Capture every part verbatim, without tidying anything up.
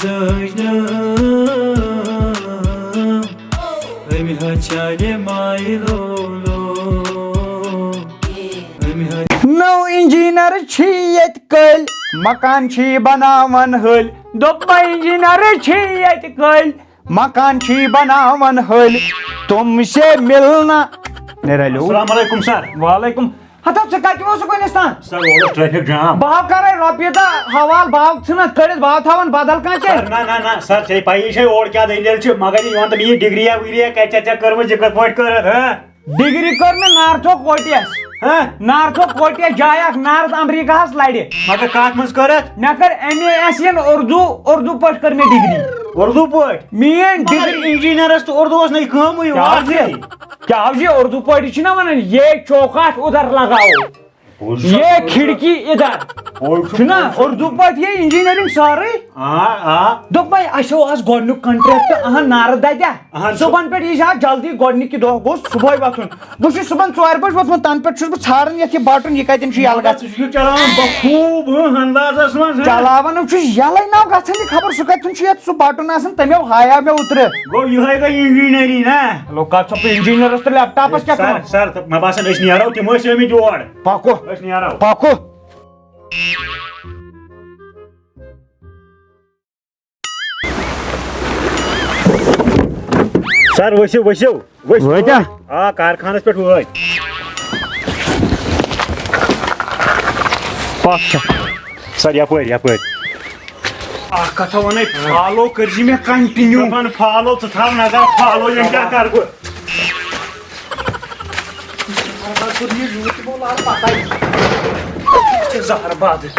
سجنم، أمۍ ہچھانہِ مایہِ لولو۔ أمۍ ہچھ- نو انجینئر چھی ییٚتہِ کٔلۍ، مکان چھی بناوان ہلۍ۔ دوٚپمَے انجینئر چھی ییٚتہِ کٔلۍ، مکان چھی بناوان ہلۍ۔ تم سے ملنا۔ نیرا لو۔ السلام علیکم سر۔ وعلیکم۔ ہتا، ژٕ کتہِ اوسُکھ وُنِس تام؟ سر، اورٕ اوس ٹریفک جام۔ بہٕ ہاو کرے رۄپیہِ دہ حوال، بہٕ ہاو ژھٕنتھ کٔڑِتھ، بہٕ ہاو تھاوان بدل کانٛہہ تہِ۔ سر، نہ، نہ، نہ، سر، ژےٚ پَیی چھے اورٕ کیٛاہ دٔلیٖل چھِ، مگر یہِ وَن تہٕ مےٚ، یہِ ڈگریا وگریا کَتہِ چھےٚ ژےٚ کٔرمٕژ، یہِ کِتھ پٲٹھۍ کٔرٕتھ، ہہ؟ ڈگری کٔر مےٚ نارتھو کوٹیس۔ ہہ؟ نارتھو کوٹیس جایہِ اکھ، نارتھ امریکہس لرِ۔ مگر کتھ منٛز کٔرٕتھ؟ مےٚ کٔر M A S N Urdu, Urdu پٲٹھۍ کٔر مےٚ ڈگری۔ اردو پٲٹھۍ؟ میٲنۍ مگر ڈگری۔ انجینئرس تہٕ اردوس نَے کٲمٕے کیٛاہ یوت۔ آو یہِ؟ کیٛاہ آو یہِ؟ اردو پٲٹھۍ چھِنہ ونان، یہ چوکاٹ ادھر لگاؤ، یہ کھڑکی ادھر۔ چھُنہ اردو پٲٹھۍ یہِ انجینئرنگ سٲرٕے؟ آ، آ۔ دوٚپمَے، اَسہِ اوس گۄڈٕنیُک کنٹریکٹ، اہن، نارٕ دَتہِ۔ اہن، سُہ صُبحن پٮ۪ٹھ یی زِ ہا جلدی، گۄڈٕنِکہِ دۄہ گوٚو صُبحٲے وۄتھُن۔ بہٕ چھُس صُبحن ژورِ بجہِ وۄتھمُت، تَنہٕ پٮ۪ٹھ چھُس بہٕ ژھانڈان یَتھ یہِ بٹُن، یہِ کَتٮ۪ن چھُ یَلہٕ گژھان۔ ژٕ چھُکھ چلاوان بخوٗب، ہٕنٛہ، اندازس منٛز، ہٕنٛہ۔ چلاوان چھُس یَلَے ناو گژھان، یہِ خبر سُہ کَتہِ چھُ یَتھ سُہ بٹُن آسان، تَمیو ہایاو مےٚ اوترٕ۔ گوٚو یِہوٚے گٔے انجینئرنگ نا؟ ہیلو، کَتھ چھَکھ ژٕ انجینئرس تہٕ لیپ ٹاپس کیٛاہ سر، کٲم؟ سر، تہٕ مےٚ باسان أسۍ نیرو، تِم ٲسۍ ٲمٕتۍ یور۔ پکو۔ أسۍ نیرو۔ پکو۔ سر، ؤسِو، ؤسِو، ؤسِو۔ وٲتیٛاہ؟ آ، کارخانس پٮ۪ٹھ وٲتۍ۔ پکھ سا۔ سر، یپٲرۍ، یپٲرۍ۔ اکھ کتھا ونے، فالو کٔرزِ مےٚ کنٹِنیو۔ دپان فالو، ژٕ تھاو نظر فالو، یِم کیٛاہ کرٕ بہٕ؟ زہر باد کوٚر یہِ یوٗت تِمو لال پتاے۔ یہِ چھِ زہر باد۔ یہِ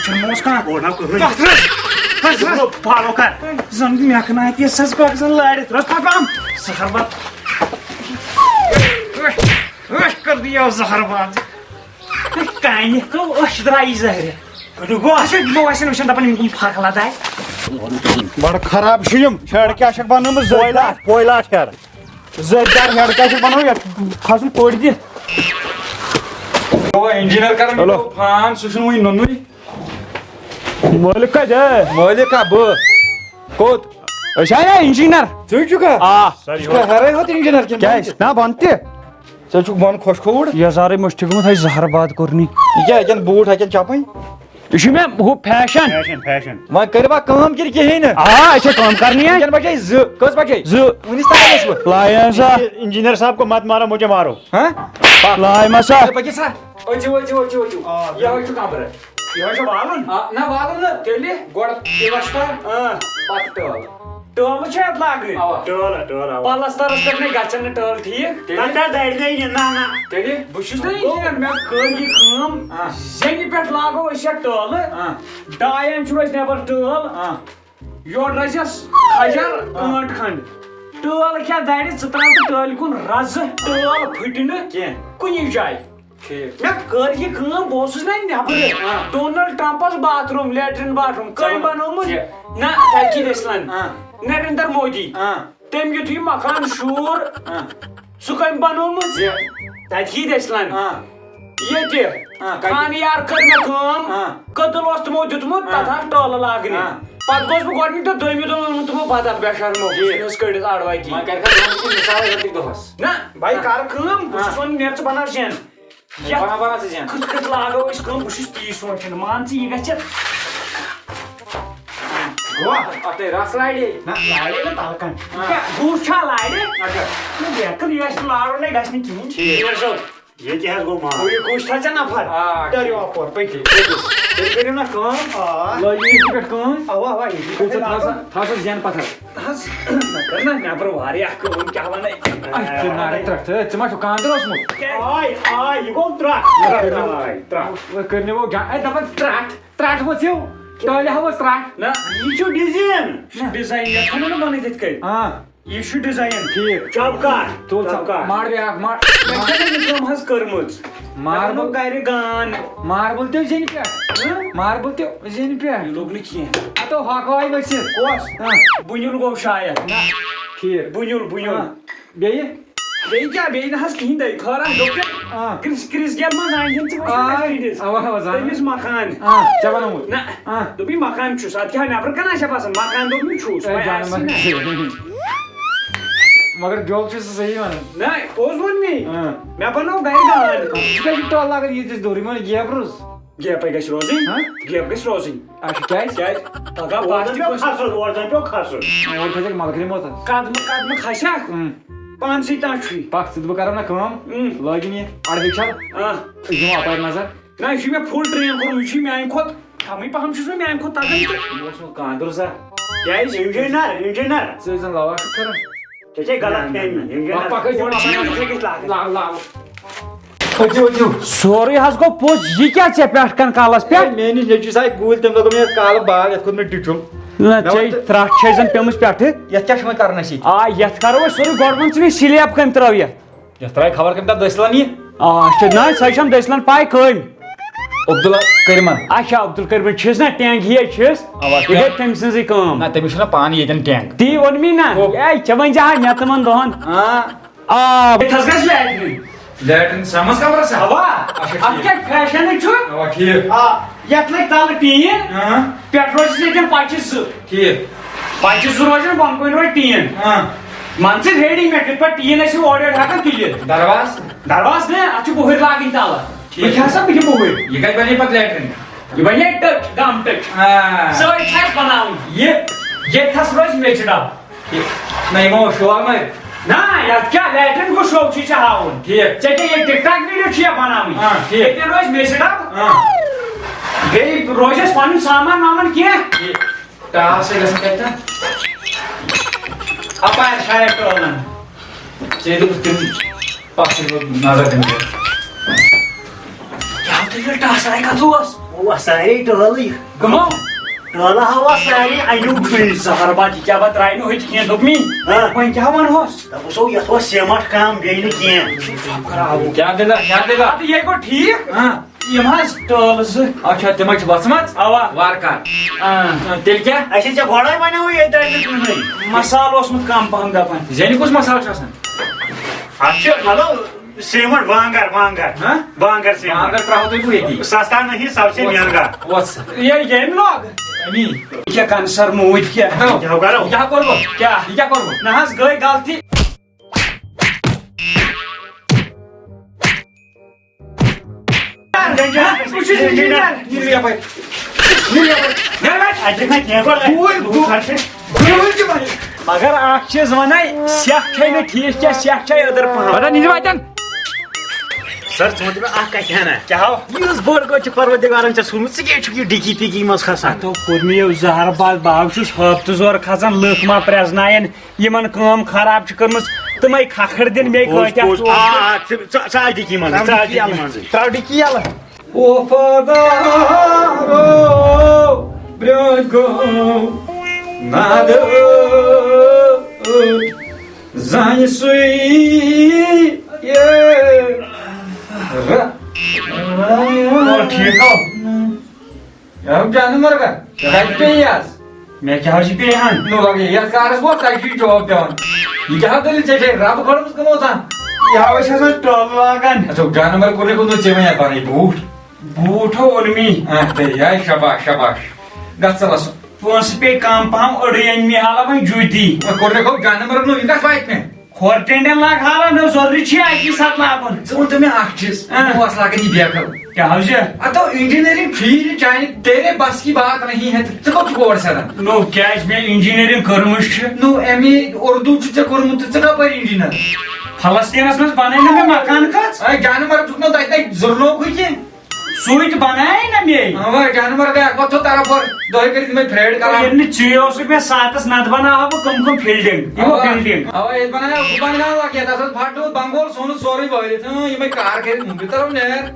چھُنہٕ مےٚ اوس کانٛہہ۔ اور نہ کٕہٕنۍ۔ کتھ رس؟ کتھ رس؟ فالو کر۔ زن مےٚ کناے پیسس پکھ زن لارِتھ۔ رس پکان۔ زہر باد۔ أتھۍ کٔر دِیو زہر باد۔ کانہِ کٔو أچھ درٛایہِ زہرِ۔ اچھا، یِمو آسن وٕچھان دپان یِم کٕم فاقہٕ لداے۔ بڑٕ خراب چھِ یِم۔ ہیڈ کیٛاہ چھکھ بنٲومٕژ؟ زٔدۍ دار۔ پویلہٕ، پویلہٕ ہیڈ۔ زٔدۍ دار ہیڈ کیٛاہ چھکھ بنٲومٕژ؟ یتھ کھسُن پٔٹۍ دِ۔ گوٚو انجینئر کران ہیلو۔ فون، سُہ چھُنہٕ وُنہِ نوٚنُے۔ مٲلِک کتہِ؟ اے۔ مٲلِک ہا بہٕ۔ کوٚت؟ أسۍ آے نا انجینئر۔ ژٕ چھُکھا؟ آ۔ ژٕ چھُکھا ہیرے ہوت انجینئر کِنہٕ کیٛازِ؟ نہ، بۄنہٕ تہِ۔ ژٕ چھُکھ بۄن خۄش کھووُر؟ یزارٕے مُشتٕے گوٚمُت، ہے زہر باد کوٚرنٕے۔ یہِ کیٛاہ، یہِ کیٛاہ بوٗٹھ ہا کِنہٕ چپٕنۍ؟ یہِ چھُ مےٚ ہُہ فیشن۔ Fashion, fashion. وۄنۍ کٔرِوا کٲم کِنہٕ کِہیٖنۍ نہٕ؟ آ، أسۍ چھِ کٲم کرنی ہے۔ وٕنکٮ۪ن بجے زٕ۔ کٔژ بجے؟ زٕ۔ وٕنِس تام ٲسوٕ؟ لایان سا۔ انجینئر صاحب کو مت مارو، مجھے مارو۔ ہاں؟ لایما سا۔ ہے، پٔکِو سا۔ أژِو، أژِو، أژِو، أژِو۔ آ۔ یہِ حظ چھُ کمرٕ۔ یہِ حظ چھُ والُن؟ آ، نہ، والُن نہٕ۔ تیٚلہِ؟ گۄڈٕ پلستر، آ۔ پتہٕ ٹٲل۔ ٹٲلہٕ چھِ اَتھ لاگٕنۍ؟ اَوا۔ ٹٲلہٕ، ٹٲلہٕ، اَوا۔ پلسترس پٮ۪ٹھ نَے گژھن نہٕ ٹٲلہٕ ٹھیٖک۔ تیٚلہِ؟ تَتھ پٮ۪ٹھ دَرِ نَے نہٕ، نہ، نہ۔ تیٚلہِ؟ بہٕ چھُس نہ انجینئر، مےٚ کٔر یہِ کٲم۔ آ۔ زَنہِ پٮ۪ٹھ لاگو أسۍ یَتھ ٹٲلہٕ۔ آ۔ ڈاے اِنچ روزِ نٮ۪بر ٹٲل۔ آ۔ یورٕ رَچھس کھجر آ۔ ٲنٹ کھنٛڈ۔ ٹٲل کیٛاہ دَرِ، ژٕ ترٛاو تہٕ ٹٲلۍ کُن رَزٕ، ٹٲل پھٕٹہِ نہٕ کینٛہہ۔ کُنی جایہِ۔ ٹھیٖک۔ مےٚ کٔر یہِ کٲم، بہٕ اوسُس نہ نٮ۪برٕ۔ آ۔ Donald Trump's bath room, latrine bath room, کٔمۍ چلو۔ بنوومُت؟ یہِ۔ نہ، تَتہِ کِتھ ٲسۍ لَن؟ آ۔ نریندر مودی۔ آ۔ تٔمۍ یُتھ یہِ مکان شوٗر، آ۔ سُہ کٔمۍ بنوومُت؟ یہِ۔ تَتہِ کِتھ ٲسۍ لَن؟ آ۔ ییٚتہِ۔ آ، کَتہِ؟ خانیار کٔر مےٚ کٲم، آ۔ کٔدٕل اوس تِمو دیُتمُت، آ۔ تَتھ آو ٹٲلہٕ لاگنہِ۔ آ۔ پَتہٕ گوس بہٕ گۄڈٕنِکۍ دۄہ، دوٚیمہِ دۄہ اوٚنُم تِمو بدل بے شرمو، ٹھیٖک۔ سُہ اوس کٔڑِتھ اَڑٕ وَتی۔ وۄنۍ کَرِ کانٛہہ کٲم کِنہٕ مِثالے رٔٹِکھ دۄہَس؟ نہ، بہٕ کَرٕ کٲم، بہٕ چھُس آ۔ وَنان، نیرٕ ژٕ بَناو زٮ۪ن۔ یَتھ بَناو، بَناو ژٕ زٮ۪ن۔ کِتھ کٲٹھۍ لاگو أسۍ کٲم؟ بہٕ چھُس تی سونٛچان۔ مان ژٕ، یہِ گژھِ گوٚوا؟ اَتھ ہے رَس لاڑے۔ نہ، لاڑے نہٕ تَلہٕ کَنہِ۔ آ۔ کیٛاہ، گُہہ چھا لاڑِ؟ اچھا۔ نہ، بہٕ ہٮ۪کہٕ نہٕ، یہِ آسہِ لاڑُن، نَے گژھِ نہٕ کِہیٖنۍ۔ ٹھیٖک۔ یہِ کیٛاہ حظ گوٚو مال؟ ہُہ، یہِ کُس تھاو ژےٚ نفر؟ آ۔ ٹٔرِو اَپور، پٔکِو۔ تیٚلہِ کٔرِو نہ کٲم۔ آ۔ لٲگِو ییٚتھی پٮ۪ٹھ کٲم۔ اَوا، اَوا، ییٚتھی پٮ۪ٹھ تھاو ژٕ، لاگو۔ تھاو ژٕ، تھاو ژٕ زٮ۪ن پَتھر۔ نہ حظ، مےٚ کٔر نہ نٮ۪برٕ واریاہ کٲم، کیٛاہ وَنَے؟ اَتھ چھِ نارٕ ترٛٹھ۔ ہے، ژےٚ ما چھُکھ خانٛدر اوسمُت؟ آے، آے، یہِ گوٚو ترٛٹھ۔ وۄنۍ کٔرِو، ترٛٹھ، آے، ترٛٹھ۔ وۄنۍ کٔرِو وۄنۍ گا-، ہے، دَپان ترٛٹھ، ترٛٹھ ؤژھِو۔ ٹٲلہِ ہاوس ترٛٹھ۔ نہ، یہِ چھُ ڈِزاین۔ یہِ چھُ ڈِزاین، یَتھ چھُنہٕ نہٕ بَنٲوِتھ یِتھ کٔنۍ۔ آ۔ یہِ چھُ ڈِزاین۔ ٹھیٖک۔ چَپ کَر۔ تُل سا، چَپ کَر۔ مار بیٛاکھ، مار۔ مےٚ چھَنہٕ یہِ کٲم حظ کٔرمٕژ۔ مار مےٚ ووٚنُم بول۔ گَرِ گان۔ ماربل تہِ زینہِ پٮ۪ٹھ۔ ہہ؟ ماربل تہِ زینہِ پٮ۪ٹھ۔ یہِ لوٚگ نہٕ کینٛہہ۔ ہتو ہۄکھ وایہِ ؤسِتھ۔ کۄس؟ ہاں۔ بُنیُل گوٚو شاید۔ نہ۔ ٹھیٖک۔ بُنیُل، بُنیُل۔ ہاں۔ بیٚیہِ؟ بیٚیہِ کیٛاہ؟ بیٚیہِ نہ حظ کِہیٖنۍ دٔے خٲرا دوٚپ مےٚ، آ۔ کرٛس-، کرٛس گیٹ منٛز اَنہِ ہن ژٕ آ، وٕچھ اَوا، اَوا، زانان۔ تٔمِس مکان۔ آ، ژےٚ وَنومُت۔ نہ، آ۔ دوٚپُے مکان چھُس، اَدٕ کیٛاہ نٮ۪برٕ کَنہِ آسہِ ہا باسان؟ مکان دوٚپمُے چھُس، اے، وۄنۍ جانہٕ آسہِ ما۔ نہ۔ مگر جوک چھُ سُہ صحیح وَنان۔ نہ، پوٚز ووٚن مےٚ۔ آ۔ مےٚ بَنوو گَرِ گان۔ ژٕ کیٛازِ چھُکھ ٹٲل لاگان ییٖتِس دوٗرِ؟ یِمَن گیپ روٗز۔ گیپَے گژھِ روزٕنۍ۔ ہا؟ گیپ گژھِ روزٕنۍ۔ اچھا، کیٛازِ؟ کیٛازِ؟ پَگاہ اور پَتھ زَن تہِ پیوٚو کھَسُن، اور زَن پیوٚو کھَسُن۔ اور کھسٮ۪کھ مَلکٕرِ موتَس۔ قدمہٕ، قدمہٕ کھسٮ۪کھ۔ اۭں۔ پانسٕے تام چھُے۔ پَکھ ژٕ تہٕ بہٕ کَرو نہ کٲم۔ اۭں۔ لٲگِن یہِ اَڑٕ ہیٚچھَو۔ آ۔ أسۍ دِمو اَپارِ نظر۔ نہ، یہِ چھُ مےٚ full train کوٚرمُت، یہِ چھُ میٛانہِ کھۄتہٕ کَمٕے پَہَم چھُس بہٕ میٛانہِ کھۄتہٕ تَگان تہٕ۔ یہِ اوس نہٕ کانٛہہ درٛوسا۔ کیٛازِ؟ Engineer، engineer۔ ژٕ ٲسۍ زَن لَوا چھُکھ کَران۔ ژےٚ چھے غلط فہمی، یِم چھِنہٕ پکھ، پکھ، پکھ۔ یِتھَے کٔنۍ لاگان۔ Log, log. پٔکِو، پٔکِو۔ سورُے حظ گوٚو پوٚز، یہِ کیٛاہ ژےٚ پٮ۪ٹھ کَن کَلَس پٮ۪ٹھ؟ ہے، میٛٲنِس نیٚچوِس آیہِ گوٗلۍ، تٔمۍ لَگوو مےٚ یَتھ کَلہٕ باگ، یَتھ کھوٚت مےٚ ڈِٹُل۔ نہ، مےٚ ژےٚ ووٚن تہٕ ترٛٹھ چھے زَن پیٚمٕژ پٮ۪ٹھٕ۔ یَتھ کیٛاہ چھُ وۄنۍ کَرُن اَسہِ ییٚتہِ؟ آ، یَتھ کَرو أسۍ سورُے گۄڈٕ وۄنۍ ژٕ مےٚ سِلیب کَمہِ ترٛاوٕ یَتھ؟ یَتھ ترٛایہِ خبر کَمہِ دۄہ دٔسِلَن یہِ۔ آ، اچھا، نہ، سۄ چھَم دٔسِلَن پَے کٔمۍ۔ عبداللہ کٔرمَن۔ اچھا، عبدالکٔرمَن چھِس نہ ٹینٛگ ہِیے چھِس۔ اَوا، یہِ کیٛاہ؟ گٔے تٔمۍ سٕنٛزٕے کٲم۔ نہ، تٔمِس چھُنہ پانہٕ ییٚتٮ۪ن ٹینٛگ۔ تی ووٚن مےٚ نہ۔ گوٚو۔ اے، ژےٚ وۄنۍ زِ ہا مےٚ تِمَن دۄہَن۔ آ۔ آ۔ ییٚتہِ حظ گژھِ لیٹرِن۔ لیٹرِن سرٛمَس کَمرَس ہا؟ اَوا۔ اچھا، اَتھ ٹھیٖک۔ کیٛاہ فیشَنٕے چھُ؟ اَوا، ٹھیٖک۔ آ، یَتھ لَگہِ تَلہٕ ٹیٖن۔ اۭں۔ پٮ۪ٹھ روزِ ژےٚ ییٚتٮ۪ن پَچہِ زٕ۔ ٹھیٖک۔ پَچہِ زٕ روزن، بۄنہٕ کُن روزِ ٹیٖن۔ اۭں۔ مان ژٕ ریڈی میڈ، یِتھ پٲٹھۍ ٹیٖن ٲسِو اورٕ یورٕ ہٮ۪کان تُلِتھ۔ دروازٕ؟ دروازٕ نہٕ، اَتھ چھِ بُہٕرۍ لاگٕنۍ تَلہٕ۔ ٹھیٖک۔ بہٕ کیٛاہ سا، بہٕ چھِ بُہٕرۍ۔ یہِ کَتہِ بَنے پَتہٕ لیٹرِن؟ یہِ بَنے ٹٔچ، گَم ٹٔچ۔ آ۔ سۄے چھِ اَسہِ بَناوٕنۍ۔ یہِ، ییٚتہِ تھَس روزِ میٚژِ ڈَبہٕ۔ یہِ، نہ، یِمو شور مہ۔ نہ، یَتھ کیٛاہ لیٹرِن کُس شو چھُے ژےٚ ہاوُن؟ ٹھیٖک۔ ژےٚ کیٛاہ یہِ TikTok video چھُے یا بَناوٕنۍ؟ آ، ٹھیٖک۔ ییٚتٮ۪ن روزِ میٚژِ ڈَبہٕ۔ آ۔ بیٚیہِ روزِ اَسہِ پَنُن سامان وامان کینٛہہ۔ ٹاس چھِ گژھان کَتہِ تام؟ اَپارِ شاید ٹٲلَن۔ ژےٚ دوٚپُتھ تِم پَتھ کُن نظر دِنہٕ خٲطرٕ۔ کیٛاہ دٔلیٖل؟ ٹاس آیہِ کَتھ اوس؟ اوس سارے ٹٲلٕے۔ کٕمو؟ ٹٲلہٕ ہاوا سارے اَنیو کھُے۔ زہر بَتہٕ یہِ کیٛاہ بَتہٕ درٛاے نہٕ ہوٚتہِ کینٛہہ، دوٚپ مےٚ۔ ہاں۔ وۄنۍ کیٛاہ وَنہوس؟ دَپُس، او، یَتھ اوس سیمٹ کَم، بیٚیہِ نہٕ کینٛہہ۔ کیٛاہ دٔلیٖل؟ کیٛاہ دٔلیٖل؟ اَدٕ یہِ گوٚو ٹھیٖک۔ ہاں۔ یِم حظ ٹٲلہٕ زٕ۔ اچھا، تِم حظ چھِ وَژھمَژٕ؟ اَوا۔ وارٕ کار۔ آ۔ آ، تیٚلہِ کیٛاہ؟ اَسہِ ہے ژےٚ گۄڈَے وَنیووُے ییٚتہِ درِ دیُتمُے۔ مصالہٕ اوسمُت کَم پَہَم دَپان۔ زَنہِ کُس مصالہٕ چھُ آسان؟ اَتھ چھِ، مطلب، سیٖمَٹھ بانٛگَر، بانٛگَر۔ ہہ؟ بانٛگَر سیٖمَٹھ۔ بانٛگَر ترٛاوہو تۄہہِ بہٕ ییٚتی۔ سَستا نہیں، سب سے مہنگا۔ وَژھ۔ یہِ ییٚمہِ لوگ؟ أمی۔ یہِ کیٛاہ کَنسَر موٗدۍ کیٛاہ؟ ہیٚلو۔ کیٛاہ کَرو؟ یہِ کیٛاہ کوٚر بہٕ؟ کیٛاہ؟ یہِ کیٛاہ کوٚر بہٕ؟ نہ حظ، گٔے غلطی۔ بہٕ چھُس engineer۔ نیٖرِو یَپٲرۍ۔ نیٖرِو یَپٲرۍ۔ نیٖرِو یَپٲرۍ۔ اَتہِ چھِنہٕ کینٛہہ گۄڈٕ۔ بوٗلۍ، بوٗلۍ۔ مگر اَکھ چیٖز وَنَے، سیٚکھ چھَے نہٕ ٹھیٖک کینٛہہ، سیٚکھ چھَے أدٕر پَہَم۔ پَتہٕ نیٖرِو اَتٮ۪ن۔ سَر، ژٕ وَن تہٕ مےٚ اَکھ کَتھِ ہنا۔ کیٛاہ ہو؟ یُس بٔڑ گٔد چھِ پروردِگارَن ژےٚ سوٗزمٕژ، ژٕ کیٛازِ چھُکھ یہِ ڈِکی پِکی منٛز کھسان؟ اَتھ ہو کوٚر مےٚ یہِ زہر باد، بہٕ حظ چھُس ہٲپتہٕ زورٕ کھسان، لُکھ ما پرٛزناون۔ یِمن کٲم خراب چھِ کٔرمٕژ، تِمے کھکھٕر دِن مےٚ پوٚز، کۭتیاہ پوٚز۔ ٹوٹھ۔ آ، آ، ژٕ، ژٕ، ژٕ آے ڈِکی منٛز، ژٕ آے ڈِکی منٛز۔ ترٛاو ڈِکی یَلہٕ۔ وفادارو، برٛونٛہہ گوٚو نادٕ زانہِ سُے یہِ را-، اور ٹھیٖک ہو؟ یارو جانہٕ مرگا، کَتہِ پیٚیہِ آز؟ مےٚ کیٛاہ حظ چھِ پیٚیہِ ہَن؟ نو لگے یَتھ کارَس ووت، تۄہہِ چھُ یہِ جواب پٮ۪وان۔ یہِ کیٛاہ حظ دٔلیٖل، ژےٚ چھے رب کھٲلمٕژ کٕمو تام؟ یہِ ہاوے چھِ آسان ٹٲلہٕ لاگان۔ اَچھا، جانہٕ مرگ کوٚر مےٚ کوٚرمُت ژےٚ وۄنۍ یَتھ بَنٲیِتھ بوٗٹھ؟ بوٗٹھ ہو اوٚن مےٚ۔ آ، تہٕ یہِ آے شاباش، شاباش۔ گژھ ژٕ لَسُن۔ پونٛسہٕ پیٚیہِ کَم پَہَم، أڑٕے أنۍ مےٚ حالہ وۄنۍ جُتی۔ وۄنۍ کوٚر مےٚ کھو جانہٕ مرگ نو، یہِ کَتھ واتہِ مےٚ؟ کھۄر ٹینڈن لاگ حالہ، نہ ضروٗری چھُ اَکی ساتہٕ لاگُن۔ ژٕ وَن تہٕ مےٚ اَکھ چیٖز، اۭں۔ بہٕ اوسُس لاگان یہِ بیکھل۔ کیٛاہ حظ چھُ؟ اَتھ دوٚپ engineering field چانہِ تیرے بس کی بات نہیں ہے، ژٕ کوٚت چھُکھ اور ژھٕنان؟ نو، کیٛازِ مےٚ engineering کٔرمٕژ چھِ۔ نو، M A اردو چھُ ژےٚ کوٚرمُت تہٕ ژٕ کَپٲرۍ engineer؟ فلسطیٖنس منٛز بنٲے نہٕ مےٚ مکان کٔژ؟ اے جانہٕ مرگ دیُت نہ تۄہہِ تَتہِ زُرنوکھٕے کینٛہہ۔ سُے تہِ بنایے نہ مے۔ اوا، جانور گٔے اکھ وقت طرف اور دۄہے کٔرِتھ یِمے پھرٛیڈ کران۔ ییٚلہِ نہٕ ژٕے اوسُکھ مےٚ ساتس، نتہٕ بناوہا بہٕ کٕم کٕم فیٖلڈنگ، یِمو اوا، فیٖلڈنگ۔ اوا، ییٚتہِ بناو، بہٕ بناو اکھ یتھ، اتھ اوس بھٹہٕ، بنگول، سۄنہٕ سورُے وٲلِتھ، اۭں، یِمے کار کٔرِتھ، بہٕ ترو نیر۔